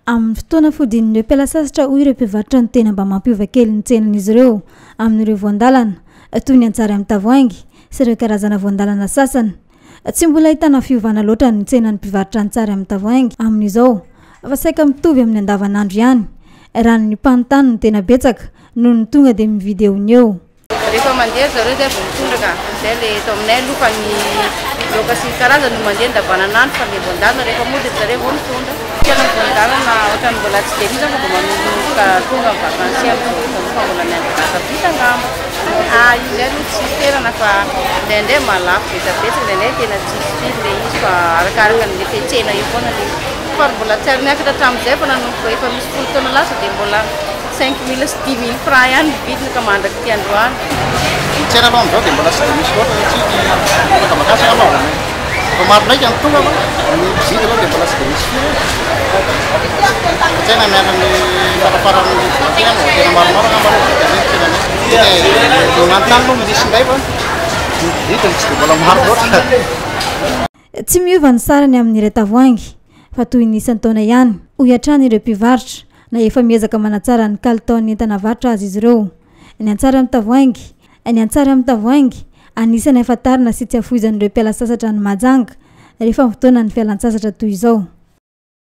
Amin'ny fotoana fodian'ireo mpiala sasatra hoy ireo mpivarotra no tena mba mampiova kely ny tsenan'izy ireo amin'ireo voan-dalana toy ny antsary amin'ny tavoahangy sy ireo karazana voan-dalana sasany. Tsy mbola ahitana fiovana loatra ny tsenan'ny mpivarotra antsary amin'ny tavoahangy amin'izao fa saika mitovy amin'ny andavanandro ihany. Raha ny mpanontany no tena betsaka noho ny tonga dia mividy eo ny eo. Rehefa mandeha ry zareo zay vao mitondra ka, zay le eto aminay aloha fa ny laoka sy ny karazany no mandeha andavananandro fa le voan-dalana rehefa mody ry zareo vao mitondra. Tena ny voan-dalana ohatran'ny mbola tsy dia misy zany fa vao manomboka tonga ny vacances amin'izao fotoana izao fa mbola miandry date vita angamba. Ah io zay aloha tsy ferana fa indraindray mahalafo betsabetsaka, indraindray tena tsisy firy le izy fa arakaraka ny le tsena eo foana le izy. Fa mbola tsy ary niakatra hatramin'izay fa nanomboka efa misy folo taona lasa dia mbola 5000 sy 10000 francs ihany ny vidiny ka mandrak'ity androany. Ny tsena aloha amin'izao dia mbola tsy dia misy loatra satria ny afaka vakansy angamba vao efa maro laika ny tonga fa ny mpividy aloha dia mbola tsy dia misy firy e. Fa tsy hay na miandry ny farafaran'ny volana ity angamba vao tena maromaro angamba aloha vao tena hoe ny tsenanay. Satria ny manontany aloha misy indray fa ny mpividy no tsy dia mbola maro loatra. Tsy miova ny sarany amin'ny iray tavoahangy fa toy ny isan-taona ihany, hoy hatrany ireo mpivarotra, na efa miezaka manatsara ny kalitaon'ny entana varotra aza izy ireo. Ny antsary amin'ny tavoahangy Ny antsary amin'ny tavoahangy, anisan'ny ahafantarana sy tsy afoizan'ireo mpiala sasatra any Mahajanga rehefa fotoanan'ny fialan-tsasatra toy izao.